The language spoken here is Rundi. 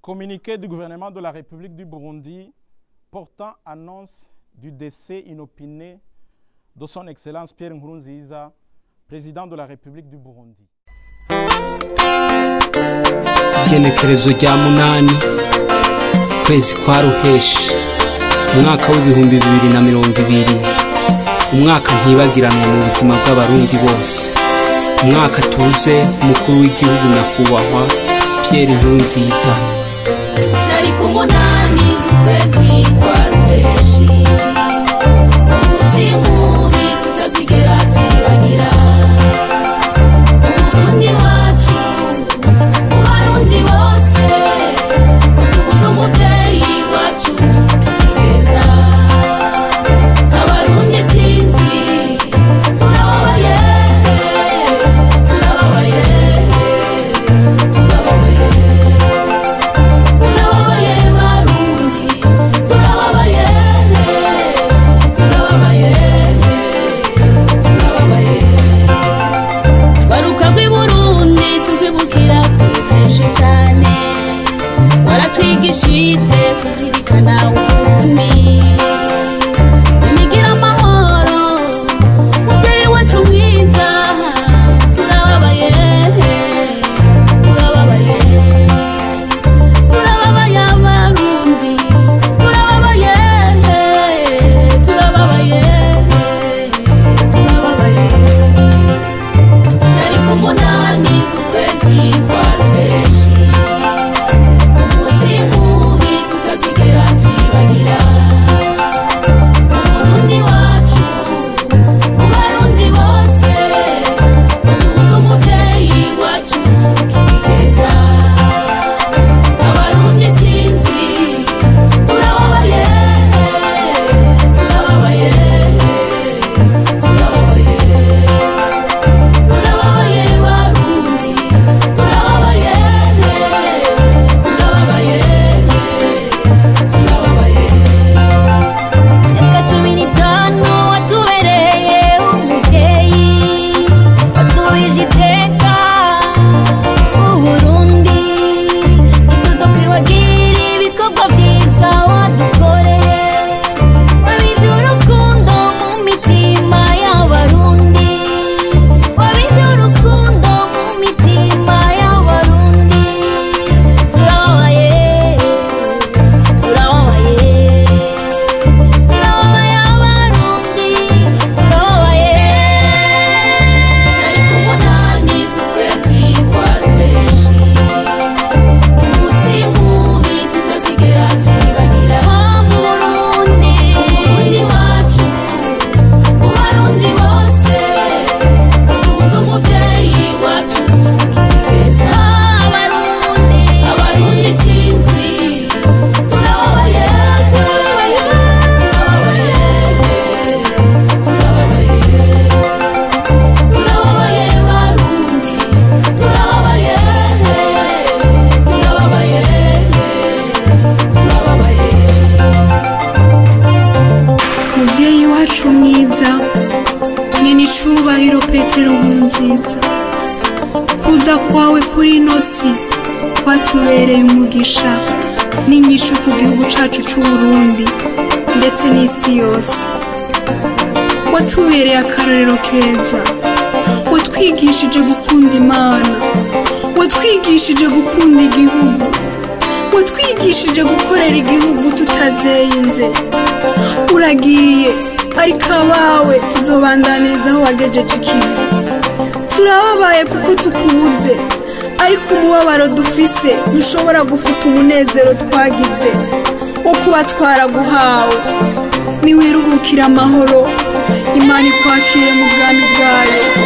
Communiqué du gouvernement de la République du Burundi portant annonce du décès inopiné de son Excellence Pierre Nkurunziza, président de la République du Burundi. Igenekerezo rya 8 kwezi kwa Ruheshi umwaka w'2020, umwaka ntibagiranwa mu buzima bw'abarundi bose, umwaka tuze umukuru w'igihugu nyakubahwa Pierre Nkurunziza. Tariki 8 z'ukwezi kwa Ruheshi, umunsi mubi tutazigera twibagira. Umurundi wacu, mu Barundi bose, tubuze umuvyeyi wacu kigeza. Abarundi sinzi, turababaye, turababaye, turababaye. Turababaye Barundi, turababaye, turababaye, turababaye. Waruka rw'i Burundi turwibukira kuruheshe cane, waratwigishije kuzirikana ubumwe, imigira amahoro, muvyeyi wacu mwiza, turababaye, turababaye. Turababaye Abarundi, turababaye, turababaye, turababaye. Tariki 8 z'ukwezi kwa Ruheshi, umunsi mubi tutazigera twibagira. Umurundi wacu, mu Barundi bose, tubuze umuvyeyi wacu kigeza. Abarundi sinzi, turababaye, turababaye, turababaye. Turababaye Barundi, turababaye, turababaye, turababaye. Myaka 15 watubereye umuvyeyi, wasubije iteka Uburundi, ntituzokwibagira ibikorwa vyiza wadukoreye, wabivye urukundo mu mitima y'Abarundi, wabivye urukundo mu mitima y'Abarundi, turababaye, turababaye. Turababaye Abarundi, turababaye. Tariki 8 z'ukwezi kwa Ruheshi, umunsi mubi tutazigera twibagira. Mu Burundi, Umurundi wacu, mu Barundi bose, tubuze umuvyeyi wacu kigeza. Abarundi, Abarundi sinzi, turababaye, turababaye, turababaye, turababaye. Turababaye Barundi, turababaye, turababaye, turababaye. Muvyeyi wacu mwiza, nyene icubahiro Petero Nkurunziza, kuza kwawe kuri ino si kwatubereye umugisha n'inyishu ku gihugu cacu c'Uburundi ndetse n'isi yose. Watubereye akarorero keza, watwigishije gukunda Imana, watwigishije gukunda igihugu, watwigishije gukorera igihugu tutazeyinze. Uragiye ariko abawe tuzobandaniriza aho wagejeje ikivi. Turababaye kuko tukubuze, ariko umubabaro dufise ntushobora gufuta umunezero twagize wo kuba twaraguhawe. Niwiruhukire amahoro, Imana ikwakire mu bwami bwayo. Tariki